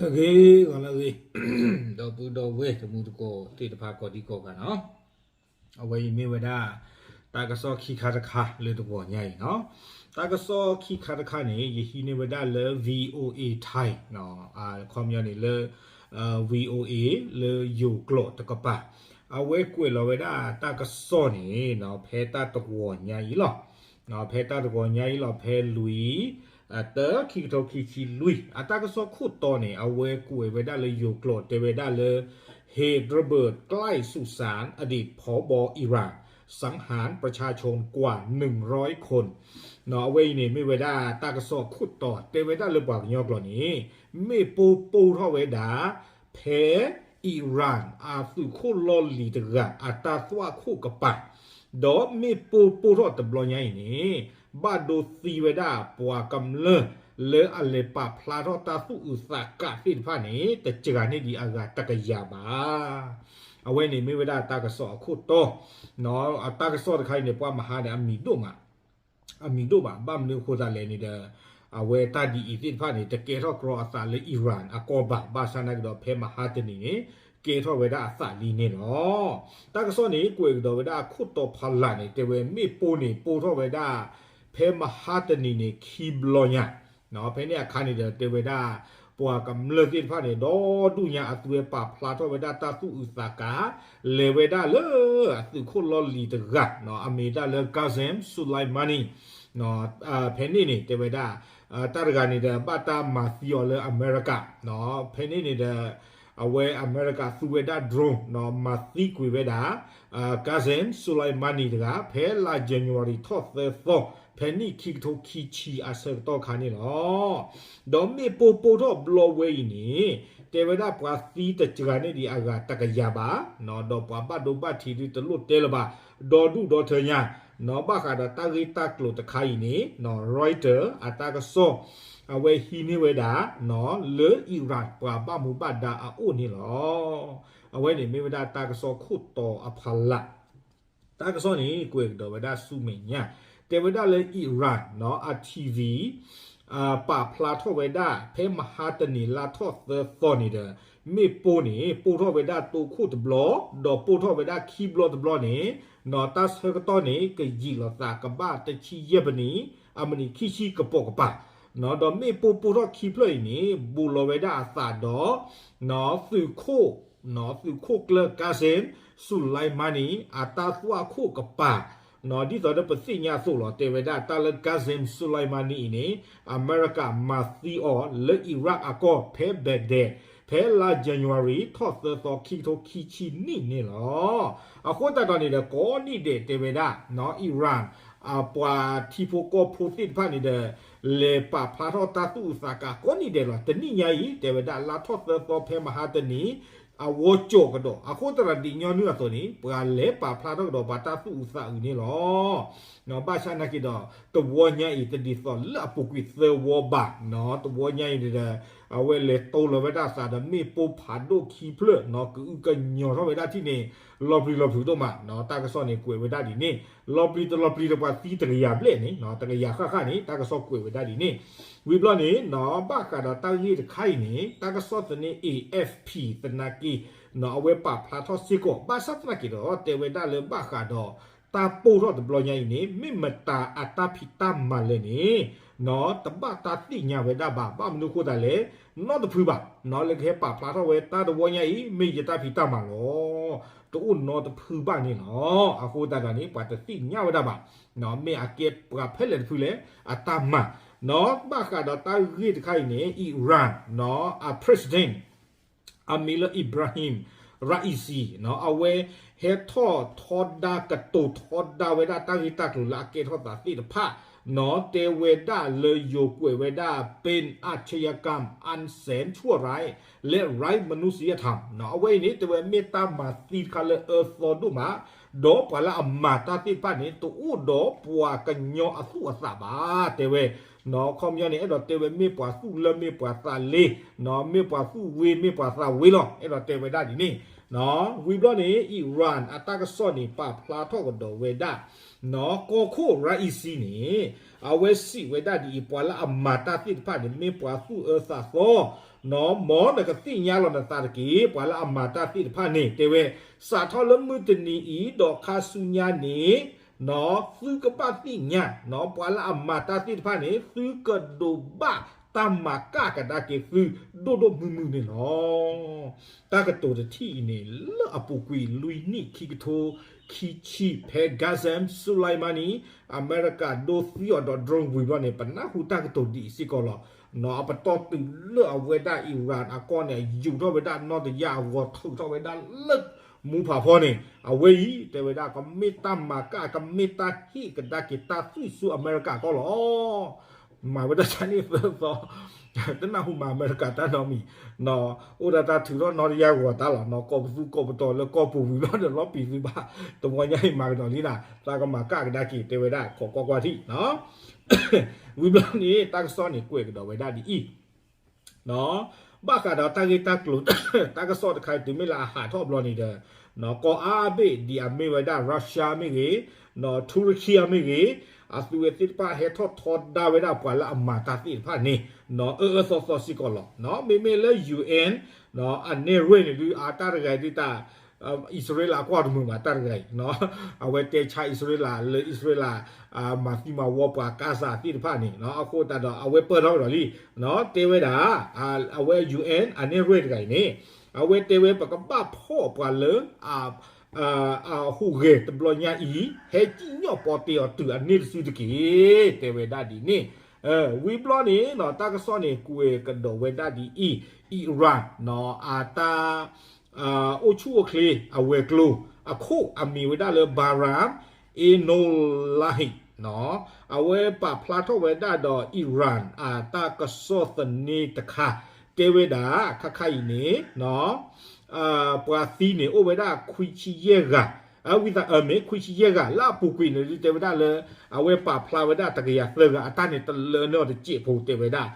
ဂ့ၤဂီၤလၢအဂ့ၤ, ဒီပုၢ်ဒီဝဲၢ်တံၤသကိးသ့ၣ်တဖၣ်ကိးဒံကိးဂၤနီၤ, အဝဲအံၤမ့ၢ်ဝဲဒၣ် တၢ်ကစီၣ်ခံခါတခါလၢတဂီၤညါအံၤနီၤ. တၢ်ကစီၣ်ခံခါတခါန့ၣ် ယဟံးန့ၢ်ဝဲဒၣ်လၢ VOA Thai နီၤ, အခီပညီန့ၣ်လၢ VOA လၢယိၤကျိာ်တကပၤ, အဝဲကွဲးလီၤဝဲဒၣ်တၢ်ကစီၣ်န့ၣ်နီၤ ဖဲတၢ်တဂီၤညါအံၤလီၤ. ဖဲတၢ်တဂီၤညါအံၤလီၤ ဖဲလွံၢ် တၢ ခံကထိခံဆံလွံၢ် အတၢ်ကစီၣ်ခိၣ်တီန့ၣ် အဝဲကွဲးဝဲဒၣ်လၢယိၤကျိာ် တဲဝဲဒၣ်လၢ เหตุระเบิดใกล้สุสานอดีต ผบ อิหร่าน สังหารประชาชนกว่าหนึ่งร้อยคน နီၤ, အဝဲအံၤန့ၣ် မ့ၢ်ဝဲဒၣ်တၢ်ကစီၣ်ခိၣ်တီ တဲဝဲဒၣ်လၢပှၤကညီကျိာ်န့ၣ် မ့ၣ်ပိၢ်ပိၢ်ထီၣ်ဝဲဒၣ် ဖဲ Iran အသုးခိၣ်လီၢ်လံၤတဂၤ အတၢ်သွၣ်ခိၣ်ကပၤ, ဒီးမ့ၣ်ပိၢ်ပိၢ်ထီၣ်တဘျီညါအံၤန့ၣ် ဘၣ်ဒိသံဝဲဒၣ်ပှၤကမျၢၢ်လၢအလဲၤပာ်ဖျါထီၣ်တၢ်သူၣ်အုးသးကးသ့ၣ်တဖၣ်န့ၣ် တစှၤန့ၢ်ဒံးအဂၤတကယၤဘၣ်. အဝဲန့ၣ်မ့ၢ်ဝဲဒၣ်တၢ်ကစီၣ်အခိၣ်တီ, အတၢ်ကစီၣ်တခါအံၤန့ၣ် ပှၤမဟါန့ၣ် အမံၤဒိၣ်မး အမံၤဒိၣ်ဘၣ်. ဘၣ်မနုၤအဃိသတးလဲၣ်န့ၣ်ဒီး အဝဲတၢ်ဒ်အံၤသ့ၣ်တဖၣ်န့ၣ် တကဲထီၣ်ကြီအသးလၢ Iran အကီၢ်ဘၣ်. ဘၣ်ဆၣ်နာ်က့ဒီး ဖဲမဟါတနံၤန့ၣ် ကဲထီၣ်ဝဲဒၣ်အသးလံန့ၣ်လီၤ. တၢ်ကစီၣ်န့ၣ် ကွဲးကဒီးဝဲဒၣ်အခိၣ်တီဖီလာ်န့ၣ် တဲဝဲမ့ၣ်ပိၢ်န့ၣ် ပိၢ်ထီၣ်ဝဲဒၣ် ဖဲမဟါတနံၤန့ၣ် ခံဘျီညါ ဖဲန့ၣ်အခါန့ၣ်ဒီး တဲဝဲဒၣ် ပှၤကမျၢၢ်သ့ၣ်တဖၣ်န့ၣ် ဒီဒူၣ်ညါအသုဝဲပာ်ဖျါထီၣ်ဝဲဒၣ်တၢ်သူၣ်အုးသးကး လဲၤဝဲဒၣ်လၢအသုးခိၣ်လီၢ်လံၤတဂၤ အမံၤဒၣ်လၢ Qasem Soleimani ဖဲန့ၣ်န့ၣ် တဲဝဲဒၣ် တၢ်တဂၤန့ၣ်ဒီး ဘၣ်တၢ်မၤသံအီၤလၢအမဲရကၤ ဖဲန့ၣ်န့ၣ်ဒီး အဝဲအမဲရကၤသူဝဲဒၣ် drone မၤသံကွံာ်ဝဲဒၣ် Qasem Soleimani တဂၤ ဖဲလါ January ထီၣ်သၢသီ ဖဲနံၣ်ခံကထိခံဆံအဆၢကတီၢ်ခါန့ၣ်လီၤ. ဒီးမ့ၣ်ပိၢ်ပိၢ်ထီၣ်ဘျီဝဲအံၤန့ၣ် တဲဝဲဒၣ်ပှၤသံတစှၤန့ၢ်ဒံးအဂၤတကယၤဘၣ်, ဒီးပှၤဘၣ်ဒိဘၣ်ထံးဒုးတလိၣ်တဲလၢၤဘၣ်, ဒီဒူၣ်ဒီထၢညါ ဘၣ်ဃးဒီးတၢ်ဂ့ၢ်တၢ်ကျိၤတခါအံၤန့ၣ် Reuters အတၢ်ကစီၣ် အဝဲဟံးန့ၢ်ဝဲဒၣ် လၢ Iran ပှၤဘၣ်မူဘၣ်ဒါအအိၣ်န့ၣ်လီၤ. အဝဲန့ၣ်မ့ၢ်ဝဲဒၣ်တၢ်ကစီၣ်ခိၣ်တီအဖီလာ် တၢ်ကစီၣ်န့ၣ် ကွဲးကဒီးဝဲဒၣ်ဆူမဲာ်ညါ တဲဝဲဒၣ်လၢ Iran နီၤ အ TV ပာ်ဖျါထီၣ်ဝဲဒၣ် ဖဲမဟါတနံၤလါထီၣ်သၢသီန့ၣ်ဒီး မ့ၣ်ပိၢ်န့ၣ် ပိၢ်ထီၣ်ဝဲဒၣ်တိခိၣ်တဘျီ ဒီးပိၢ်ထီၣ်ဝဲဒၣ်ခံဘျီတဘျီန့ၣ် နီၤ တၢ်ဆၢကတီၢ်န့ၣ် ကယံာ်လီၤသးကဘၣ်တဆံယဲၢ်ပနံး အမံးနံးခံဆံကပိာ်ကပၤ ဒီးမ့ၣ်ပိၢ်ပိၢ်ထီၣ်ခံဖျၢၣ်အံၤန့ၣ် ဘူးလီၤဝဲဒၣ်အသးဒီး သုးခိၣ် သုးခိၣ်ကျၢၢ် Qasem Soleimani အတၢ်သွၣ်ခိၣ်ကပၤ ဒ်သိးဒီးပသ့ၣ်ညါအသိးလီၤ တဲဝဲဒၣ်တၢ်လၢ Qasem Soleimani အံၤန့ၣ် အမဲရကၤမၤသံအီၤလၢ Iraq အကီၢ်ဖဲ Baghdad ဖဲလါ January ထီၣ်သၢသီ ခံကထိခံဆံနံၣ်န့ၣ်လီၤ. အဃိသတးဒီးန့ၣ်ဒီး ကိးနံၣ်ဒဲးတဲဝဲဒၣ် Iran အပှၤထံဖိကီၢ်ဖိသ့ၣ်တဖၣ်န့ၣ်ဒီး လဲၤပာ်ဖျါထီၣ်တၢ်သူၣ်အုးသးကးကိးနံၣ်ဒဲးလီၤ. တနံၣ်ညါအံၤ တဲဝဲဒၣ်လါထီၣ်သၢသီဖဲမဟါတနံၤ အဝီကၠီၤကဒီး အဃိသတးဒီးဒ်ညီနုၢ်အသိးန့ၣ် ပှၤလဲၤပာ်ဖျါထီၣ်ကဒီးပှၤတၢ်သူၣ်အုးသးအုးန့ၣ်လီၤ. ဘၣ်ဆၣ်နာ်က့ဒီး တဝီညါအံၤ တဒ်သိးလၢအပူၤကွံာ်သၢဝီဘၣ် တဝီညါအံၤန့ၣ်ဒီး အဝဲလဲၤတိလီၤဝဲဒၣ်အသးဒီးမ့ၣ်ပိၢ်ဖးဒိၣ်ခံဖျၢၣ် ကအုကညီၤထီၣ်ဝဲဒၣ်ထံၣ်န့ၣ် လီၤပျံၤလီၤဖုးဒိၣ်မး တၢ်ကစီၣ်န့ၣ်ကွဲးဝဲဒၣ်ဒ်န့ၣ် လီၤပျံၤတလီၤပျံၤဒီးပှၤသံတကယၤဘျဲၣ်န့ၣ် တကယၤဃၣ်ဃၣ်န့ၣ် တၢ်ကစီၣ်ကွဲးဝဲဒၣ်ဒ်န့ၣ် ဝံၤဘျီန့ၣ် ဘၣ်ဃးဒီးတၢ်ဂ့ၢ်တခါအံၤန့ၣ် တၢ်ကစီၣ်သန့ AFP သနာ်က့ အဝဲပာ်ဖျါထီၣ်စ့ၢ်ကီး ဘၣ်ဆၣ်သနာ်က့ဒီး တဲဝဲဒၣ်လၢဘၣ်ဃးဒီး တၢ်ပိၢ်ထီၣ်တဘျီညါအံၤန့ၣ် မ့ၢ်မတၤအတၢ်ဖံးတၢ်မၤလဲၣ်န့ၣ် တဘၣ်တၢ်သ့ၣ်ညါဝဲဒၣ်ဘၣ် ဘၣ်မနုၤအဃိသတးလဲၣ် နီတဖုဘၣ် လၢကဟဲပာ်ဖျါထီၣ်ဝဲတၢ်တဝီညါအံၤ မ့ၢ်ယတၢ်ဖံးတၢ်မၤလီၤ တအိၣ်နီတဖုဘၣ်န့ၣ်လီၤ. အဃိသတးဒီးန့ၣ် ပှၤတသ့ၣ်ညါဝဲဒၣ်ဘၣ် မ့ၢ်အကဲပှၤဖဲလဲၣ်တဖုလဲၣ် အတၢ်မၤ ဘၣ်ဃးဒီးတၢ်ဂ့ၢ်တခါအံၤန့ၣ် Iran အ president အမံၤလၢ Ebrahim Raisi အဝဲဟဲထီၣ်ထီဒါကတိၤထီဒါဝဲဒၣ်တၢ်ဂ့ၢ်တၢ်ကျိၤလၢအကဲထီၣ်သးသ့ၣ်တဖၣ် တဲဝဲဒၣ်လၢယိၤကွဲးဝဲဒၣ် เป็นอาชญากรรมอันแสนชั่วร้าย และไร้มนุษยธรรม အဝဲအံၤန့ၣ် တဲဝဲမ့ၢ်တၢ်မၤသံတခါလၢအၢသီဒိၣ်မး ဒီးပှၤလၢအမၤတၢ်သ့ၣ်တဖၣ်န့ၣ် တအိၣ်ဒီးပှၤကညီအသူၣ်အသးဘၣ် တဲဝဲ ခီပညီန့ၣ် အဲၣ်ဒိးတဲဝဲမ့ၢ်ပှၤသူၣ်လၢမ့ၢ်ပှၤသးလ့ မ့ၢ်ပှၤသူၣ်ဝ့မ့ၢ်ပှၤသးဝ့လီၤ အဲၣ်ဒိးတဲဝဲဒၣ်ဒ်န့ၣ် ဝံၤဘျီန့ၣ် Iran အတၢ်ကစီၣ်န့ၣ် ပာ်ဖျါထီၣ်ကဒီးဝဲဒၣ် ကီၢ်ခိၣ် Raisi န့ၣ် အဝဲစံးဝဲဒၣ်ဒ်အံၤ ပှၤလၢအမၤတၢ်သ့ၣ်တဖၣ်န့ၣ် မ့ၢ်ပှၤသူၣ်အၢသးသီ မ်နကသ့ၣ်ညါလီၤနသးတက့ၢ်. ပှၤလၢအမၤတၢ်သ့ၣ်တဖၣ်န့ၣ် တဲဝဲ, စးထီၣ်လၢမုၢ်တနံၤအံၤ ဒီးခါဆူညါန့ၣ် သုကဘၣ်သ့ၣ်ညါ, ပှၤလၢအမၤတၢ်သ့ၣ်တဖၣ်န့ၣ် သုကဒိးဘၣ်တၢ်မၤကၣ်ကဒါက့ၤသု ဒိၣ်ဒိၣ်မုၢ်မုၢ်န့ၣ်လီၤ. တၢ်ကတိၤတထံၣ်အံၤန့ၣ် လၢအပူၤကွံာ်လွံၢ်နံၣ်ခံကထိခံဆံ ဖဲ Qasem Soleimani အမဲရကၤဒိသံအီၤဒီး drone ဝံၤဘျီန့ၣ် ပနၢ်ဟူတၢ်ကတိၤဒ်အံၤစ့ၢ်ကီးလီၤ. အပတီၢ်တုၤလၢအဝဲဒၣ် Iran အကီၢ်န့ၣ် ယူာ်ထီၣ်ဝဲဒၣ်နီၢ်တယၢ်အဂီၤ ထုးထီၣ်ဝဲဒၣ်လၢမူဖးဖီန့ၣ် အဝဲအံၤ တဲဝဲဒၣ် ကမ့ၢ်တၢ်မၤကၣ် ကမ့ၢ်တၢ်ဟ့ၣ်ကဒါက့ၤတၢ်သွံၣ်ဆူအမဲရကၤကီၢ်လီၤ. မၤဝဲဒၣ်တၢ်န့ၣ်သၢသီ တနၢ်ဟူမၤအမဲရကၤတၢ်နီတမံၤ, အိၣ်ဒၣ်တၢ်ထုးထီၣ်နီၢ်တယၢ်ဂီၤတၢ်လီၤ, ကီၢ်ပသူကီၢ်ပတီၤလၢကီၢ်ပူၤဝံၤဘျီဒီး လီၤပံာ်သုဘၣ်, တဝီညါအံၤမၤကဒီးလံနၤ, တၢ်ကမၤကၣ်ကဒါက့ၤ တဲဝဲဒၣ် ခိးကွၢ်ကွၢ်ထံၣ် ဝံၤဘျီန့ၣ် တၢ်ကစီၣ်န့ၣ်ကွဲးကဒီးဝဲဒၣ်ဒ်အံၤ, ဘၣ်ဃးဒီးတၢ်ဂ့ၢ်တၢ်ကျိၤ တၢ်ကစီၣ်တခါအံၤ တုၤမ့ၢ်လၢအဟးထီၣ်ဘျီန့ၣ်ဒီး ကီၢ်အါဘ့ၣ်ဒ်အမ့ၢ်ဝဲဒၣ် Russia မ့ၢ်ဂ့ၤ, Turkey မ့ၢ်ဂ့ၤ, အသုဝဲသ့ၣ်တဖၣ်ဟဲထီၣ်ထီဒါဝဲဒၣ်ပှၤလၢအမၤတၢ်သ့ၣ်တဖၣ်န့ၣ် အၢအၢသီသီစ့ၢ်ကီးလီၤ. မ့မ့ၢ်လၢ UN အနဲၣ်ရွဲၣ်န့ၣ်ဒုး အတၢ်တဂၤဒုးတၢ် အံၣ်စရ့လးကွၢ်တမုာ်ဘၣ်တၢ်တဂၤအံၤ, အဝဲတဲဆါအံၣ်စရ့လးလၢအံၣ်စရ့လး မၤသံမၤဝီပှၤကါစၢ်သ့ၣ်တဖၣ်န့ၣ် အဃိသတးဒီး အဝဲပၢၢ်ထီၣ်ကဒီးလံ, တဲဝဲဒၣ် အဝဲ UN အနဲၣ်ရွဲၣ်တဂၤအံၤန့ၣ် အဝဲတဲဝဲပကဘၣ်ဖီၣ်ပှၤလၢ အဟူးဂဲၤတဘျီညါအံၤ ဟဲစံၣ်ညီၣ်ပီတ့အီၤတုၤအန့ၢ်တစုတက့ၢ်, တဲဝဲဒၣ်ဒ်န့ၣ်, ဝံၤဘျီန့ၣ် တၢ်ကစီၣ်န့ၣ်ကွဲးကဒီးဝဲဒၣ်ဒ်အံၤ, Iran အတၢ် အိၣ်ဆူၣ်အိၣ်ချ့အဝဲၤကျိၤအခိၣ်အမံၤဝဲဒၣ်လၢ Bahram Einoulahi အဝဲပာ်ဖျါထီၣ်ဝဲဒၣ်ဒီး Iran အတၢ်ကစီၣ်သန့တခါ တဲဝဲဒၣ် ခါခါအံၤန့ၣ် ပှၤသံန့ၣ်အိၣ်ဝဲဒၣ်ခွံဆံယဲၢ်ဂၤ, ဝံသးအၢမ့ၢ်ခွံဆံယဲၢ်ဂၤ လၢအပူၤကွံာ်န့ၣ်ဒုးတဲဝဲဒၣ်လၢ အဝဲပာ်ဖျါဝဲဒၣ်တကယၤသၢဂၤ အတၢ်န့ၣ်တလၢန့ၢ်အီၤတစဲးဖိတဲဝဲဒၣ်,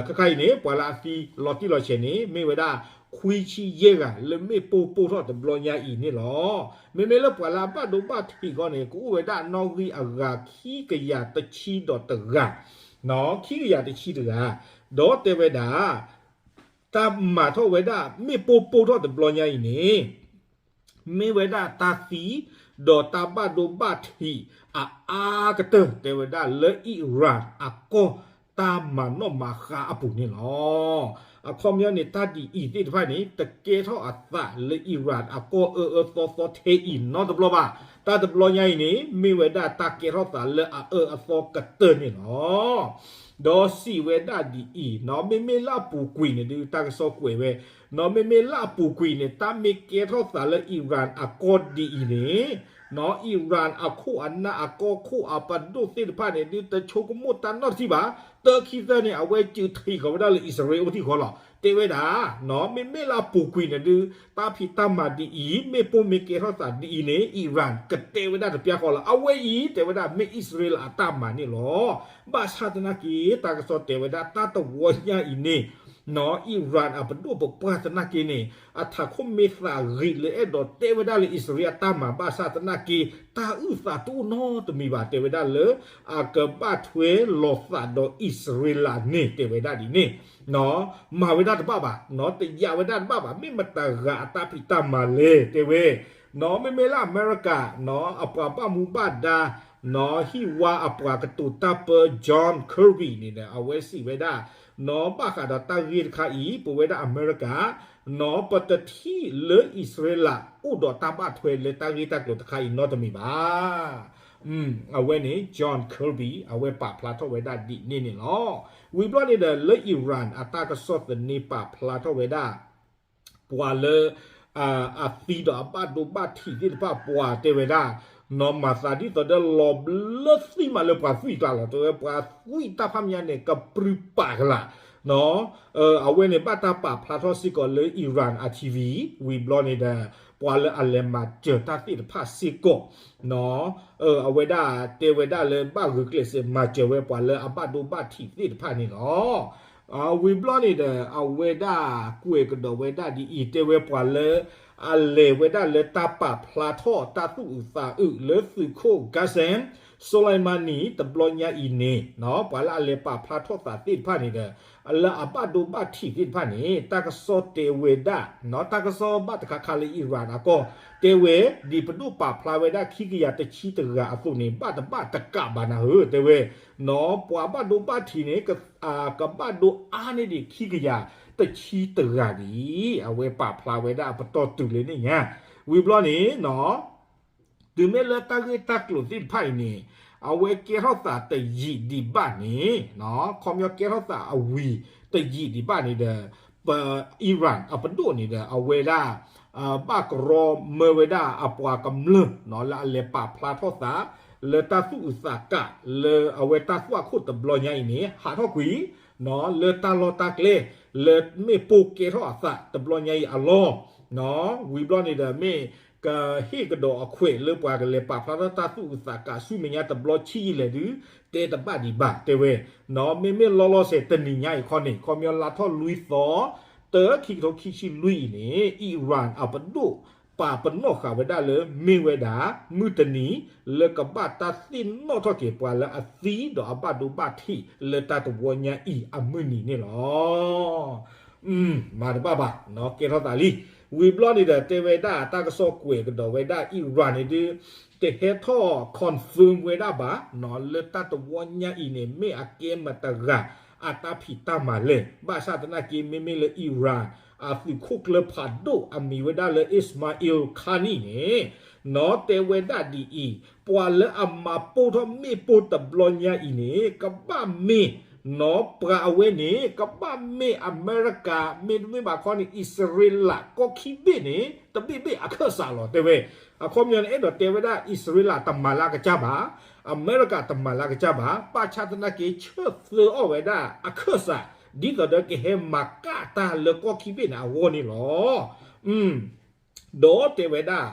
ခါခါအံၤန့ၣ် ပှၤလၢအသံလီၤတံၢ်လီၤဆဲးန့ၣ် မ့ၢ်ဝဲဒၣ် ခွံဆံယဲၢ်ဂၤ လၢမ့ၣ်ပိၢ်ပိၢ်ထီၣ်တဘျီညါအံၤန့ၣ်လီၤ. မ့မ့ၢ်လၢပှၤလၢအဘၣ်ဒိဘၣ်ထံးအဂီၢ်န့ၣ် ကအိၣ်ဝဲဒၣ်နီၣ်ဂံၢ်အဂၤခံကယၤတဆံဒီးတဂၤ, ခံကယၤတဆံတဂၤ, ဒီးတဲဝဲဒၣ် တၢ်မၤထီၣ်ဝဲဒၣ်မ့ၣ်ပိၢ်ပိၢ်ထီၣ်တဘျီညါအံၤန့ၣ် မ့ၢ်ဝဲဒၣ်တၢ်သံ ဒီးတၢ်ဘၣ်ဒိဘၣ်ထံးအအါကတၢၢ် တဲဝဲဒၣ်လၢ Iran အကီၢ်တၢ်မၤနီၣ်မၤဃါအပူၤန့ၣ်လီၤ. အခီပညီန့ၣ် တၢ်ဒ်အံၤသ့ၣ်တဖၣ်န့ၣ် တကဲထီၣ်အသးလၢ Iran အကီၢ်အၢအၢသီသီထဲအံၤနီတဘျီဘၣ်. တၢ်တဘျီညါအံၤန့ၣ် မ့ၢ်ဝဲဒၣ်တၢ်ကဲထီၣ်သးလၢအအၢအသီကတၢၢ်န့ၣ်လီၤ. ဒီးစံးဝဲဒၣ်ဒ်အံၤ, မ့မ့ၢ်လၢအပူၤကွံာ်န့ၣ်ဒုး တၢ်ကစီၣ်ကွဲးဝဲ, မ့မ့ၢ်လၢအပူၤကွံာ်န့ၣ် တၢ်မ့ၢ်ကဲထီၣ်သးလၢ Iran အကီၢ်ဒ်အံၤန့ၣ်, Iran အခိၣ်အနၢ်အကီၢ်ခိၣ်အပဒိၣ်သ့ၣ်တဖၣ်န့ၣ်ဒုး တဆိကမိၣ်တၢ်နီတထံၣ်ဘၣ်. တၢခံသၢန့ၣ် အဝဲစၢၤထံးဃီၤဝဲဒၣ်လၢအံၣ်စရ့လးအိၣ်ထံၣ်ဃီလီၤ. တဲဝဲဒၣ် မ့မ့ၢ်လၢအပူၤကွံာ်န့ၣ်ဒုး တၢ်ဖံးတၢ်မၤဒ်အံၤ မ့ၣ်ပိၢ်မ့ၢ်ကဲထီၣ်သးဒ်အံၤန့ၣ် Iran ကတဲဝဲဒၣ်တပျၢ်ဃီလီၤ. အဝဲအံၤ တဲဝဲဒၣ်မ့ၢ်အံၣ်စရ့လးအတၢ်မၤန့ၣ်လီၤ. ဘၣ်ဆၣ်သနာ်က့ တၢ်ကစီၣ်တဲဝဲဒၣ်တၢ်တဝီညါအံၤန့ၣ် Iran အပဒိၣ်ပပှၢ်သနာ်က့န့ၣ် အထးခိၣ်မ့ၢ်သးဂ့ၤလၢအဲၣ်ဒိးတဲဝဲဒၣ်လၢအံၣ်စရ့လးအတၢ်မၤ ဘၣ်ဆၣ်သနာ်က့ တၢ်အုၣ်သးတအိၣ်နီတမံၤဘၣ် တဲဝဲဒၣ်လၢ အကဘၣ်ထွဲလီၤသးဒီးအံၣ်စရ့လးန့ၣ် တဲဝဲဒၣ်ဒ်န့ၣ် မၤဝဲဒၣ်တဘၣ်ဘၣ်, တယာ်ဝဲဒၣ်တဘၣ်ဘၣ်, မ့ၢ်မတၤဂၤအတၢ်ဖံးတၢ်မၤလဲၣ် တဲဝဲ, မ့မ့ၢ်လၢအမဲရကၤ အပှၤဘၣ်မူဘၣ်ဒါ ဟံၣ်ဝါအပှၤကတိၤတၢ်ပၢ John Kirby န့ၣ်ဒီး အဝဲစံးဝဲဒၣ် ဘၣ်ဃးဒီးတၢ်ဂ့ၢ်တခါအံၤ ပဝဲဒၣ်အမဲရကၤ ပတထံၣ်လၢအံၣ်စရ့လးအိၣ်ဒီးတၢ်ဘၣ်ထွဲလၢတၢ်ဂ့ၢ်တၢ်ကျိၤတခါအံၤနီတမံၤဘၣ်. အဝဲန့ၣ် John Kirby အဝဲပာ်ဖျါထီၣ်ဝဲဒၣ်ဒ်န့ၣ်န့ၣ်လီၤ. ဝံၤဘျီန့ၣ်ဒီး လၢ Iran အတၢ်ကစီၣ်သန့ပာ်ဖျါထီၣ်ဝဲဒၣ် ပှၤလၢ အသံဒီးအဘၣ်ဒိဘၣ်ထံးသ့ၣ်တဖၣ်ပှၤတဲဝဲဒၣ် နီၢ်မၤသးဒ်သိးဒီးလီၤဘျၢသံမးလၢပှၤသွံၣ်ကျါလီၤ. တဲဝဲပှၤသွံၣ်တၢ်ဖးမံၤညါန့ၣ် ကပြုၢ်ပာ်ကလာ် အဝဲန့ၣ်ဘၣ်တၢ်ပာ်ဖျါထီၣ်စ့ၢ်ကီးလၢ Iran အ TV ဝံၤဘျီန့ၣ်ဒီး ပှၤလၢအလဲၤမၤစၢၤတၢ်သ့ၣ်တဖၣ်စ့ၢ်ကီး အဝဲဒၣ်တဲဝဲဒၣ်လၢဘၣ်ဂုာ်ကျဲးစၢးမၤစၢၤဝဲပှၤလၢအဘၣ်ဒိဘၣ်ထံးသ့ၣ်တဖၣ်န့ၣ်လီၤ. ဝံၤဘျီန့ၣ်ဒီး အဝဲဒၣ်ကွဲးကဒီးဝဲဒၣ်ဒ်အံၤ, တဲဝဲပှၤလၢ အလဲၤဝဲဒၣ်လၢတၢ်ပာ်ဖျါထီၣ်တၢ်သူၣ်အုးသးအုးလၢသုးခိၣ် Qasem Soleimani တဘျီညါအံၤန့ၣ် ပှၤလၢအလဲၤပာ်ဖျါထီၣ်သးသ့ၣ်တဖၣ်န့ၣ်ဒီး လၢအဘၣ်ဒိဘၣ်ထံးသ့ၣ်တဖၣ်န့ၣ် တၢ်ကစီၣ်တဲဝဲဒၣ်, တၢ်ကစီၣ်ဘၣ်တခါခါလၢ Iran အကီၢ် တဲဝဲ ဒ်ပဒိၣ်ပာ်ဖျါဝဲဒၣ်ခံကယၤတဆံတဂၤအသိးန့ၣ် ဘၣ်တဘၣ်တကးဘၣ်နၤဧၢ တဲဝဲ, ပှၤဘၣ်ဒိဘၣ်ထံးန့ၣ် ကဘၣ်ဒိအါန့ၢ်ဒံးခံကယၤတဆံတဂၤဒံး, အဝဲပာ်ဖျါဝဲဒၣ်အပတီၢ်တုၤလၢန့ၣ်ညါ, ဝံၤဘျီန့ၣ် တုၤမ့ၢ်လၢတၢ်ဂ့ၢ်တၢ်ကျိၤသ့ၣ်တဖၣ်အံၤန့ၣ် အဝဲကဲထီၣ်သးတယံာ်ဒံးဘၣ်န့ၣ်, ခီပညီကဲထီၣ်သးအဝံၤတယံာ်ဒံးဘၣ်န့ၣ်ဒီး ပ Iran အပဒိၣ်န့ၣ်ဒီး အဝဲဒၣ် ဘၣ်ကရီမၢဝဲဒၣ်အပှၤကမျၢၢ် လၢအလဲၤပာ်ဖျါထီၣ်သး လၢတၢ်သူၣ်အုးသးကး လၢအဝဲတၢ်သွၣ်ခိၣ်တဘျီညါအံၤန့ၣ် ဟးထီၣ်ကွံာ် လၢတၢ်လီၢ်တၢ်ကျဲ လၢမ့ၣ်ပိၢ်ကဲထီၣ်အသးတဘျီညါအံၤအလီၢ်, ဝံၤဘျီန့ၣ်ဒီး မ့ၢ်ကဟ့ၣ်ကဒီးအခွဲးလၢပှၤကလဲၤပာ်ဖျါထီၣ်တၢ်သူၣ်အုးသးကးဆူမဲာ်ညါတဘျီဆံးယံာ်လဲၣ်ဒုး တဲတဘၣ်ဒံးဘၣ် တဲဝဲ, မ့မ့ၢ်လီၤလီၤဆဲးတနံၤညါအံၤခီန့ၣ် ခီပညီလါထီၣ်လွံၢ်သီ တၢ ခံကထိခံဆံလွံၢ်အံၤန့ၣ် Iran အပဒိၣ် ပာ်ပနီၣ်ဃာ်ဝဲဒၣ်လၢ မ့ၢ်ဝဲဒၣ် မုၢ်တနံၤ လၢကဘၣ်တၢ်သ့ၣ်နီၣ်ထီၣ်က့ၤပှၤလၢအသံဒီးအဘၣ်ဒိဘၣ်ထံး လၢတၢ်တဝီညါအံၤအမုၢ်နံၤန့ၣ်လီၤ. မၤတဘၣ်ဘၣ် ကဲထီၣ်သးလံ. ဝံၤဘျီန့ၣ်ဒီး တဲဝဲဒၣ်တၢ်ကစီၣ်ကွဲးကဒီးဝဲဒၣ် Iran န့ၣ်ဒုး တဟဲထီၣ် confirm ဝဲဒၣ်ဘၣ် လၢတၢ်တဝီညါအံၤန့ၣ် မ့ၢ်အကဲမတၤတဂၤ အတၢ်ဖံးတၢ်မၤလဲၣ်. ဘၣ်ဆၣ်သနာ်က့ မ့မ့ၢ်လၢ Iran အသုးခိၣ်ကျၢၢ်ဖးဒိၣ်အမံၤဝဲဒၣ်လၢ Ismail Qaani န့ၣ် နီၢ်တဲဝဲဒၣ်ဒ်အံၤ, ပှၤလၢအမၤပိၢ်ထီၣ်မ့ၣ်ပိၢ်တဘျီညါအံၤန့ၣ် ကဘၣ်မ့ၢ် နီၢ်ပှၤအဝဲန့ၣ် ကဘၣ်မ့ၢ်အမဲရကၤ မ့တမ့ၢ်ဘၣ်ခီန့ၣ် အံၣ်စရ့လးကီၢ်ခံဘ့ၣ်န့ၣ် တဘ့ၣ်ဘ့ၣ်အခၢၣ်စးလီၤ တဲဝဲ. အခီပညီန့ၣ် အဲၣ်ဒိးတဲဝဲဒၣ်အံၣ်စရ့လးတမၤလၢအကစၢ်ဘၣ်, အမဲရကၤတမၤလၢအကစၢ်ဘၣ်, ဘၣ်ဆၣ်သနာ်က့ ဆၢသၢအီၣ်ဝဲဒၣ်အခၢၣ်စး ဒ်သိးဒီးကဟဲမၤကၣ်တၢ်လၢကီၢ်ခံဘ့ၣ်န့ၣ်အဂီၢ်န့ၣ်လီၤ. ဒီးတဲဝဲဒၣ်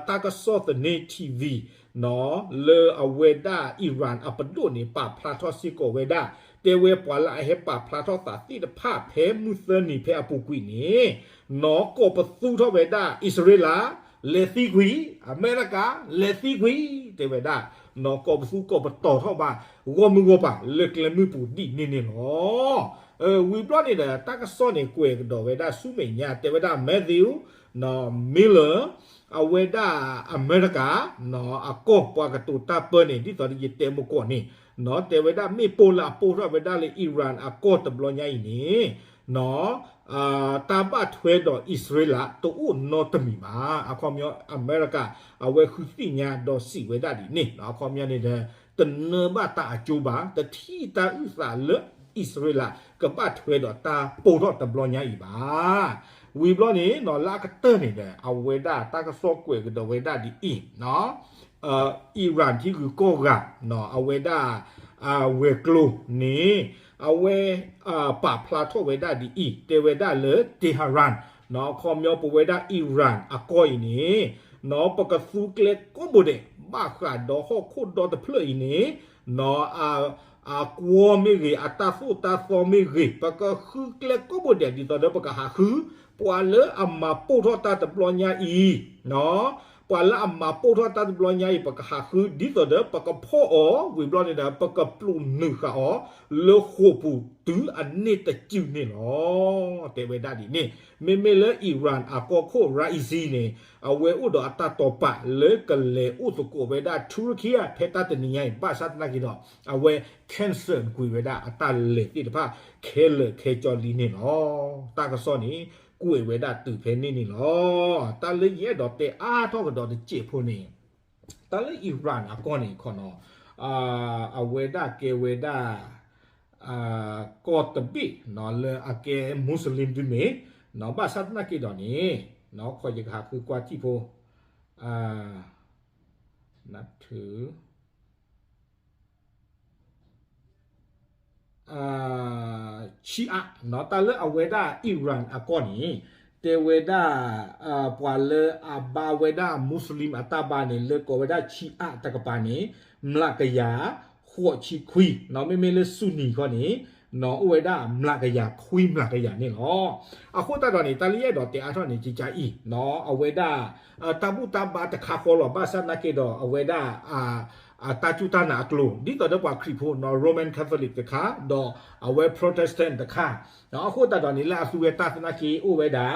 တၢ်ကစီၣ်သန့ ထံၣ်ဝံၤ လၢအဝဲဒၣ် Iran အပဒိၣ်န့ၣ် ပာ်ဖျါထီၣ်စ့ၢ်ကီးဝဲဒၣ်, တဲဝဲပှၤလၢအဟဲပာ်ဖျါထီၣ်သးသ့ၣ်တဖၣ် ဖဲမုၢ်သၢနံၤဖဲအပူၤကွံာ်န့ၣ် နီၢ်ကိးပသူထီၣ်ဝဲဒၣ် အံၣ်စရ့လး လဲၤသံကွံာ်, အမဲရကၤ လဲၤသံကွံာ် တဲဝဲဒၣ်, နီၢ်ကိးပသူကိးပတီၤထီၣ်ဘၣ် ဂီၢ်မုၢ်ဂီၢ်ပၤ လၢကျဲမုၢ်ပူၤဒ်န့ၣ်န့ၣ်လီၤ. ဝံၤဘျီန့ၣ်ဒီး တၢ်ကစီၣ်န့ၣ် ကွဲးကဒီးဝဲဒၣ်ဆူမဲာ်ညါ တဲဝဲဒၣ် Matthew Miller အဝဲဒၣ်အမဲရကၤ အကီၢ်ပှၤကတိၤတၢ်ပၢန့ၣ် ဒ်သိးဒီးယတဲမုၢ်ကီၢ်န့ၣ် နီၢ်တဲဝဲဒၣ် မ့ၣ်ပိၢ်လၢအပိၢ်ထီၣ်ဝဲဒၣ်လၢ Iran အကီၢ်တဘျီညါအံၤန့ၣ် နီၢ် တၢ်ဘၣ်ထွဲဒီးအံၣ်စရ့လး တအိၣ်နီတမံၤဘၣ်. အခီပညီ အမဲရကၤ အဝဲဃုသ့ၣ်ညါဒီးစံးဝဲဒၣ်ဒ်န့ၣ် အခီပညီန့ၣ်ဒီး တနၢဘၣ်တၢ်အကၠိဘၣ်, တထံၣ်တၢ်အုၣ်သးလၢအံၣ်စရ့လး ကဘၣ်ထွဲဒီးတၢ်ပိၢ်ထီၣ်တဘျီညါအံၤဘၣ်. ဝံၤဘျီန့ၣ် နီၢ် လၢအကတၢၢ်န့ၣ်ဒီး အဝဲဒၣ်တၢ်ကစီၣ်ကွဲးကဒီးဝဲဒၣ်ဒ်အံၤ Iran ထံဂုၤကီၢ်ဂၤ နီၢ် အဝဲဒၣ် ဝဲၤကျိၤန့ၣ် အဝဲ ပာ်ဖျါထီၣ်ဝဲဒၣ်ဒ်အံၤ တဲဝဲဒၣ်လၢ Tehran နီၢ် အခီပညီပဝဲဒၣ် Iran အကီၢ်အံၤန့ၣ် နီၢ် ပကသူကျဲကိးဘိဒဲး ဘၣ်ဃးဒီးဟီၣ်ခိၣ်ဒီတဖျၢၣ်အံၤန့ၣ် နီၢ် အကွီမ့ၢ်ဂ့ၤ အတၢ်သိၣ်တၢ်သီမ့ၢ်ဂ့ၤ ပကဃုကျဲကိးဘိဒဲး ဒ်သိးဒီးပကဟးဃု ပှၤလၢအမၤပိၢ်ထီၣ်တၢ်တဘျီညါအံၤ နီၢ် ပှၤလၢအမၤပိၢ်ထီၣ်တၢ်တဘျီညါအံၤ ပကဟးဃု ဒ်သိးဒီးပကဖီၣ်အီၤ ဝံၤဘျီန့ၣ်ဒီး ပကပျိာ်နုာ်ဃာ်အီၤ လၢဃိာ်ပူၤတုၤအန့ၢ်တစုန့ၣ်လီၤ. တဲဝဲဒၣ်ဒ်န့ၣ် မ့မ့ၢ်လၢ Iran အကီၢ်ခိၣ် Raisi န့ၣ် အဝဲအိၣ်ဒီးအတၢ်တိာ်ပာ်လၢကလဲၤအိၣ်သကိးဝဲဒၣ် Turkey ဖဲတၢ်တနံၤညါအံၤ ဘၣ်ဆၣ်သနာ်က့ဒီး အဝဲ cancel ကွံာ်ဝဲဒၣ်အတၢ်လဲၤသ့ၣ်တဖၣ် ခဲလၢာ်ခဲကၠီလံန့ၣ်လီၤ. တၢ်ကစီၣ်န့ၣ် ကွဲးဝဲဒၣ်တုၤဖဲန့ၣ်န့ၣ်လီၤ. တၢ်လၢယအဲၣ်ဒိးတဲအါထီၣ်ကဒီးတစဲးဖိန့ၣ် တၢ်လၢ Iran အကီၢ်န့ၣ်ခီနီၤ အဝဲဒၣ်ကဲဝဲဒၣ် ကီၢ်တဘ့ၣ်နီၤ လၢအကဲ Muslim ဒုမ့ၢ်နီၤ ဘၣ်ဆၣ်သနာ်က့ဒီးန့ၣ် ခီယကဟးဃုကွၢ်ထံၣ်ဖိ နထု Shia နီၤ တၢ်လၢအဝဲဒၣ် Iran အကီၢ်န့ၣ် တဲဝဲဒၣ် ပှၤလၢအဘါဝဲဒၣ် Muslim အတၢ်ဘါန့ၣ် လၢကိးဝဲဒၣ် Shia တကပၤန့ၣ် မျးကယၤ ဃိးဆံခွံနီၤ မ့မ့ၢ်လၢ Sunni ခီန့ၣ် အိၣ်ဝဲဒၣ်မျးကယၤခွံမျးကယၤန့ၣ်လီၤ. အဃိသတးဒီးန့ၣ် တၢ်လၢယအဲၣ်ဒိးတဲအါထီၣ်န့ၣ် ကကါအံၤ အဝဲဒၣ် တၢ်ဘူၣ်တၢ်ဘါတခါဃီလီၤ. ဘၣ်ဆၣ်နာ်က့ဒီး အဝဲဒၣ် တၢ်စူၢ်တၢ်နာ်အကျိၤ ဒ်သိးဒီးပှၤခရံာ်ဖိ Roman Catholic တခါ ဒီးအဝဲ Protestant တခါ အဃိသတးဒီးန့ၣ် လၢအသုဝဲတၢ်သနာ်က့အိၣ်ဝဲဒၣ်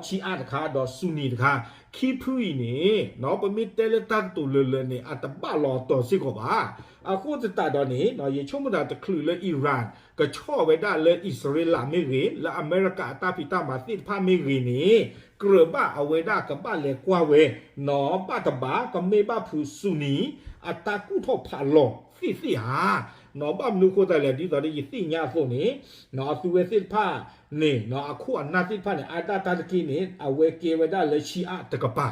Shia တခါ ဒီး Sunni တခါ ခံဖုအံၤန့ၣ် ပမ့ၢ်တဲလၢတၢ်ကတိၤလၢာ်လၢာ်န့ၣ် အတဘၣ်လီၤအတီၤစ့ၢ်ကီးဘၣ်. အဃိသတးဒီးန့ၣ် ယဆိကမိၣ်တၢ်တချုးလၢ Iran ကဆီၣ်ဝဲဒၣ်လၢအံၣ်စရ့လးမ့ၢ်ဂ့ၤ လၢအမဲရကၤအတၢ်ဖံးတၢ်မၤသ့ၣ်တဖၣ်မ့ၢ်ဂ့ၤန့ၣ် ကြၢးဘၣ်အဝဲဒၣ်ကဘၣ်လဲၤကွၢ်ဝဲ နီၢ်ဘၣ်တဘၣ် ကမ့ၢ်ဘၣ်ဖုး Sunni အတၢ်ကူၣ်ထီၣ်ဖးလီၤသ့ၣ်သ့ၣ်ဧါ. နီၢ်ဘၣ်မနုၤအဃိသတးလဲၣ် ဒ်သိးဒီးယသ့ၣ်ညါအသိးန့ၣ် အသုဝဲသ့ၣ်တဖၣ်န့ၣ် အခိၣ်အနၢ်သ့ၣ်တဖၣ်န့ၣ် အါဒၣ်တၢ်တက့ၢ်န့ၣ် အဝဲကဲဝဲဒၣ်လၢ Shia တကပၤ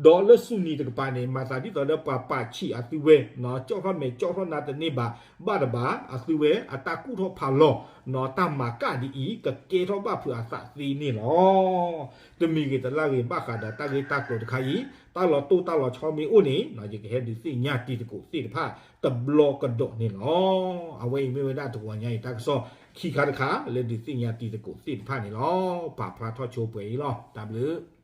ဒီးလၢ Sunni တကပၤန့ၣ် မၤသးဒ်သိးဒီးပှၤပာ်ဆံးအသုဝဲ ကၠီၣ်ထီၣ်မဲာ်ကၠီၣ်ထီၣ်နါတန့ၢ်ဘၣ် ဘၣ်တဘၣ် အသုဝဲအတၢ်ကူၣ်ထီၣ်ဖးလီၤ နီၢ်တၢ်မၤကၣ်ဒ်အံၤ ကကဲထီၣ်ဘၣ်ဖုးအသးသ့န့ၣ်လီၤ. တမံၤဂ့ၤတလၢ်ဂ့ၤ ဘၣ်ဃးဒီးတၢ်ဂ့ၢ်တၢ်ကျိၤတခါအံၤ တၢ်လီၤတိၢ်တၢ်လီၤဆီမ့ၢ်အိၣ်န့ၣ် ယကဟဲဒုးသ့ၣ်ညါတံၤသကိးသ့ၣ်တဖၣ် တဘျီကဒီးန့ၣ်လီၤ. အဝဲအံၤမ့ၢ်ဝဲဒၣ်တဂီၤညါအံၤတၢ်ကစီၣ်ခံခါတခါ လၢဒုးသ့ၣ်ညါတံၤသကိးသ့ၣ်တဖၣ်န့ၣ်လီၤ. ပာ်ဖျါထီၣ်ဆိပှဲၤအံၤလီၤ. တၢ်ဘျုး